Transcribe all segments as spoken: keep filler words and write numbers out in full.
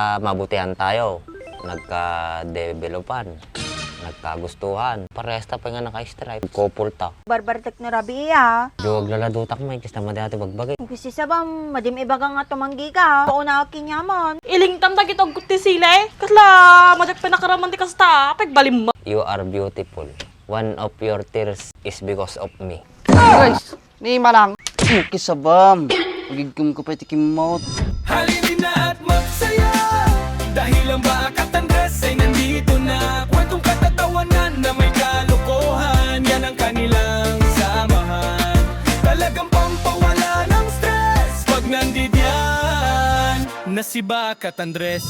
Ah, mabutian tayo. Nagka-developan. Nagkagustuhan. Parehas ta pay nga naka-stripe. Couple ta. Barbartek no rabii, ah. Diyo aglaladutak, may kasta madi ato bagbagi. Kung kasi sabam, madim ibaga nga tumanggi ka. Pauna ak kinyaman. Ilingtam dagiti uggot ti sili. Kasla, madiak pay nakaraman ti kasta. Pagbalim mo. You are beautiful. One of your tears is because of me. Guys, ni Manang. Kisabam. Magigkum ko pa iti kimmot. Halina at magsaya. Dahil ang Bakat Andres ay nandito na. Kwentong katatawanan na may kalokohan. Yan ang kanilang samahan. Talagang pampawala ng stress. Pag nandidiyan na si Bakat Andres.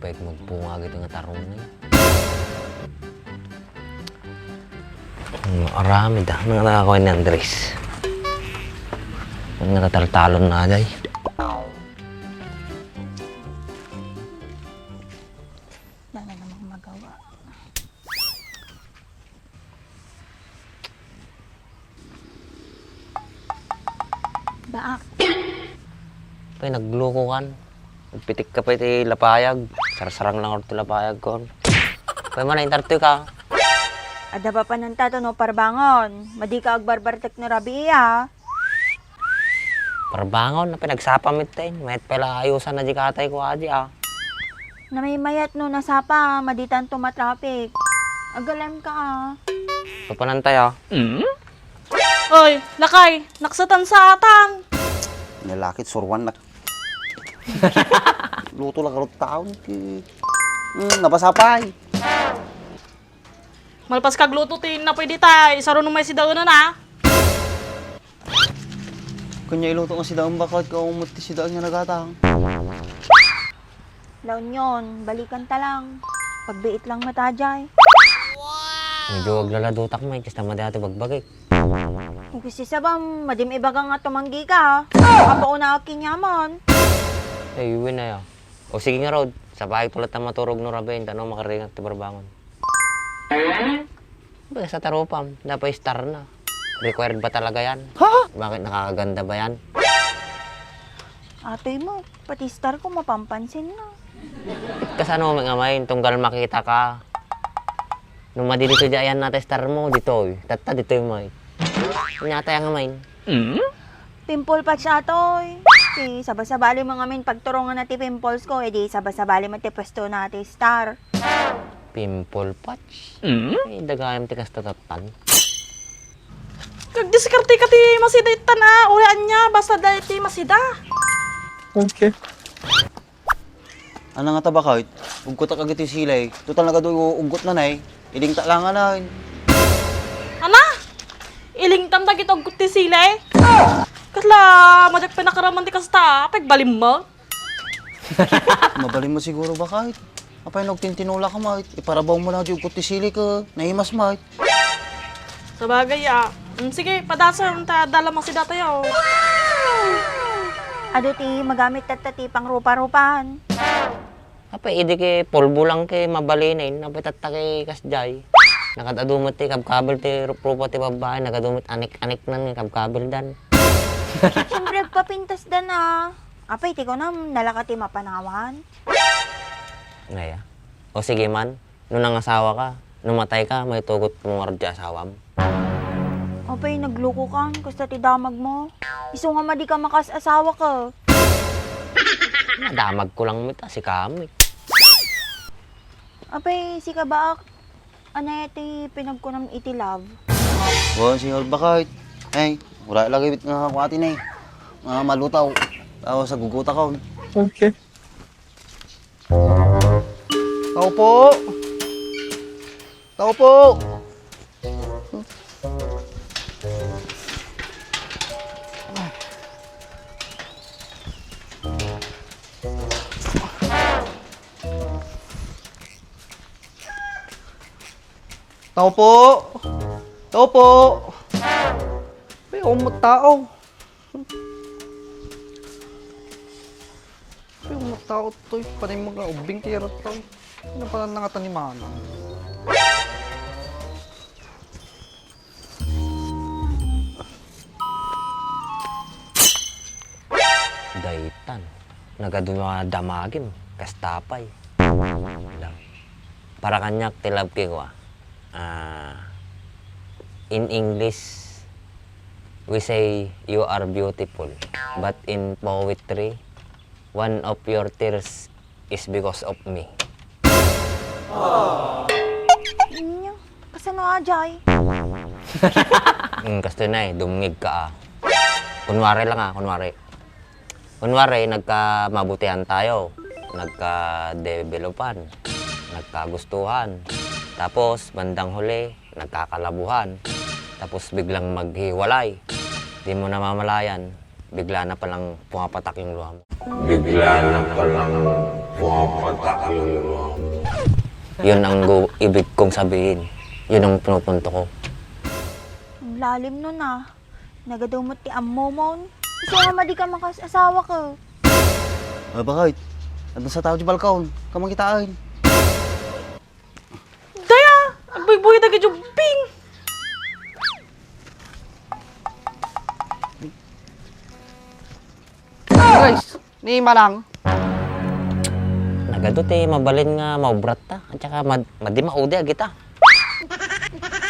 Pwede magbunga agad nga tarong na yun. Ano, aramid ah. Ano nga nakakuha ni Andres? Ano nga tataltalon na, day? Wala na namang magawa. Baak. Pay, nagluko kan. Nagpitik ka pa iti lapayag. Sarsarang lang orto lapayag kon. Pay, man, intartoy ka. Adda pa pananta to no parbangon. Madi ka agbarbartek no rabii, ah. Parbangon, na pinagsapa mi ten. Mayat pala ayusan na di katay ko, adi, ah. Namaymayat no nasapa, maditan to matraffic. Agalem ka, ah. Papanantay, ah. Oy, lakay, naksatan satan. Nalakit, surwan na. Luto lang karot taon, ki. Hmm, nabasa pa, eh. Malpas kagluto ti napay ditay, isaro no may sidaenan, ah. Kanya iluto nga sidaen baket, kaumot ti sidaen nga nagatang. La Union, balikan ta lang. Pagbiit lang mata, jay. Medyo aglaladutak, may kasta madi ato bagbagik. Kung kasi sabam, madim ibaga nga tumanggi ka, ha? Apauna ak kinyaman. Ay, iwi na ya. O sige nga, Rod. Sapay tulat na maturog no rabi, intano makaringak ti barbangon. Basta tarupam, dapat star na. Required ba talaga yan? Ha? Bakit nakakaganda ba yan? Atoy mo, pati star ko mapampansin na. Kasano nga may tunggal makita ka? Nung madidito di ayan nata star mo, ditoy. Tatta ditoy mo eh. Inyata yang may. Pimple patch atoy. Ti sabasabali mo ngamin pagturungan na ti pimples ko, edi sabasabali mo ti pwesto na ti star. Pimple patch? Mm? Ay, dagayam ti kasta tattan. Nagdiskarte ka ti masida ittan a. Uray ania, basta da iti masida. Okay. Ana nga tabakayt, ugkotak agiti silay. Total nagadu uggot na nay. Ilingta lang anay. Ana? Ilingtam dagiti uggot ti silay? Kasla, madiak pinakaraman ti kasta, pagbalim mo? Mabalim mo siguro bakayt. Apay no agtintinula ka, mayt? Iparabaw mo lang di ugkot ti sili ka. Naimas, mayt. Sabagay, ah. Mm, sige, padasem ta dala masida tayo. Adu ti magamit tatta ti pangrupa-rupan. Apay, idi ki polvo lang ki mabalinen, apay tatta ki kasjay. Nakadadu met ti kabkabil ti rupa ti babbai, nakadadu met anik-anik nan kabkabil dan. Siyempre, agpapintas dan, ah. Apay, ti kunam, nalaka ti mapanawan. Ngaya? O sige man, no nangasawa ka, no matay ka, maitugot mo ngarud ti asawam. Apay, nagluko kan, kasta ti damag mo. Isu nga madi ka makas-asawa ka. Nadamag ko lang met, sika met. Apay, sika baak, anay ti pinagkunam iti love? Wen, si Hulbakayt. Ay, wala lagi bit nga kuwati na eh. Nga malutaw. Tapos aguguta ka. Okay. Tao po! Tao po! Tao po! Tao po! Ay, umot tao. Ay, mga tao toy, panay mga ubing ti iyarag tayo. Ano pa nangatan ni Manang? Daytan, nagadu nga damagim, kasta pay. Para kaniak ti love ki kua. Ah, in English, we say, "You are beautiful." But in poetry, "One of your tears is because of me." Inyo, kasano a jay? Hmm, kastoy na eh, dumngeg ka ah. Kunwari lang ah, kunwari. Kunwari, nagkamabutian tayo, nagkadevelopan, nagkagustuhan. Tapos, bandang huli, nagkakalabuhan. Tapos, biglang maghiwalay. Di mo namamalayan, bigla na palang pumapatak yung luha mo. Bigla na palang pumapatak yung luha mo. Yun ang gu-, ibig kong sabihin. Yun ang pinupunto ko. Ang lalim nun ah. Nagadu met ti ammomon. Isu nga madi ka makas-asawa ka. Ah, bakit? Adda sa tao di balkon. Kamu kitaan. Daya! Agbuybuy dagiti ubbing! Guys, ni Manang. Nagadu ti mabalin nga maubratta, at saka mad-, madi maudi agita.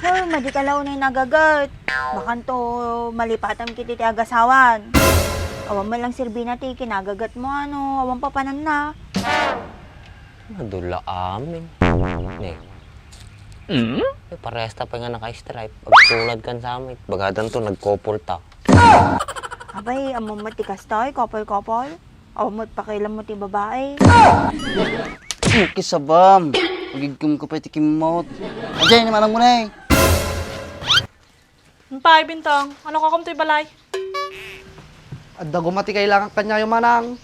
Hoy, madi ka la unay nagagat. Bakanto malipatam kiti ti agasawan. Awan man lang serbina ti kinagagat mo, ano, awan papananna. Madula amin. Ne. Mm? Eh, parehas ta pay nga naka-stripe. Agtulad kan sa amin. Bagadan to, nagkopol ta. Abay, ammom met ti kastoy, kopol-kopol. Awan met pakialam mo ti babae. Hmm, kisabam. Agigkum ko pay ti kimmot. Ajay, ni manang mo na eh. Pay, Bintang, ano ka kumtoy balay? Adda guma ti kailangan kaniayo, manang.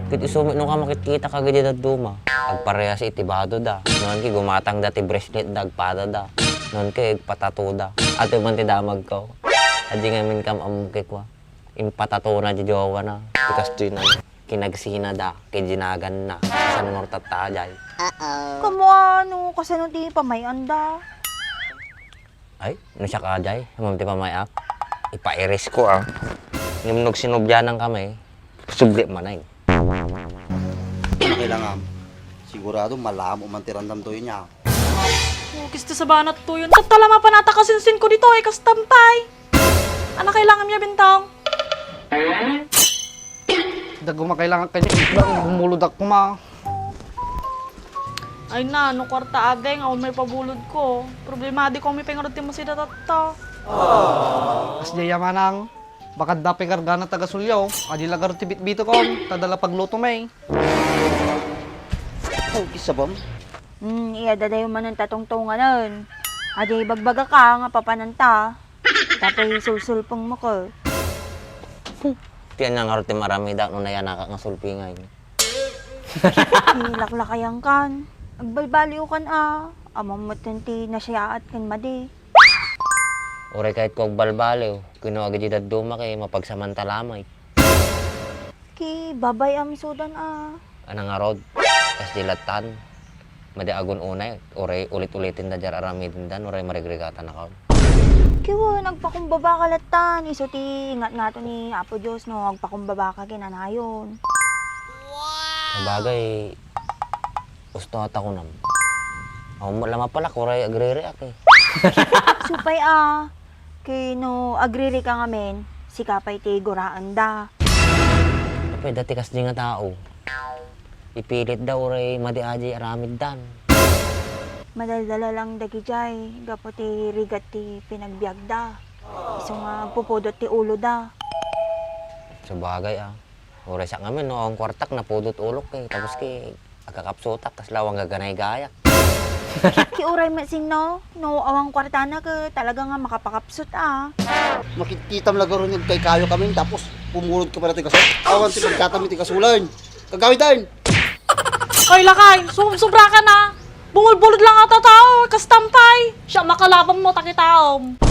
Ket isu met no ka makitkita ka gidi dadduma. Agparehas iti bado da. Nuan ki gumatang da ti bracelet da, agpada da. Nuan ki agpatato da. Ato man ti damag ko. Adi ngamin kam ammo kekua. Impatato na di jowa na. Ti kastoy na. Kinagsina da. Kidinagan na. San ngortat ta ajay. Kamo ano, kasano ti pamay-an da? Ay, no siak ajay, ammom ti pamay-ak. Ipairis ko ah. Ngem no agsinublianan kami, subli man ay. Ano kailangan? Sigurado malamo man ti randam toyo niya. Oh, kista sa banat toyo. Tattala mapanata kasinsin ko dito ay kastampay. Ano kailangan niya, Bintang? Daguma kailangan kaniya, bumulodak kuma. Ay na, no kwarta adeng, awan maipabulod ko. Problemadi ko, may pengarod ti masida tatta. Kasdiay a manang, baka adda pay kargana taga Sulyaw, adi la garud ti bitbitekon, ta adda la pagluto may. Oh, kisabam. Hmm, iya dadayo manen tatungtunganen. Adi bagbaga ka nga papananta. Tapay sulsulpeng mo ko. Ti ania ngarud ti maramida no nayanaka nga sulpingay. Ti laklakayan kan. Agbalbaliw kan a. Ammom met ti nasiaat kan madi. Uray kayat ko agbalbaliw, kino agidi dadduma kay mapagsamantala met. Ki babay a misudan a. Ana ngarud, kas di lattan. Madi agun-unay, uray ulit-ulitin da diay aramiden dan, uray marigrigatanakon. Kiwen, agpakumbaba ka lattan, isu ti ingat ngato ni Apo Dios no agpakumbaba ka ken anayon. Sabagay, usto ata kunam. Awan met la mapalak, uray agririak eh. Supay a, ken no agriri ka ngamin, sika pay ti guraenda. Apay, dati kasdi nga tao. Ipilit da uray madi a diay aramid dan. Madaldala lang dagidiay gapu ti rigat ti pinagbiag da. Isu nga agpupudot ti ulo da. Sabagay a. Uray sa ngamin no, awan kwartak napudot ulok eh. Tapos ki, agkakapsutak, kasla awan gaganay gayak. Ki uray met sinno, no awan kwartana ket talaga nga makapakapsut a. Makitkitam la garud nga agkaykayo kami, tapos pumulod ka para ti gasol. Awan ti pagkatami ti gasolin. Kagawiden! Oy, lakay, sumsobra ka na. Bumulbulod lang ata tao, kastampay. Siya makalabam mo, takitaom.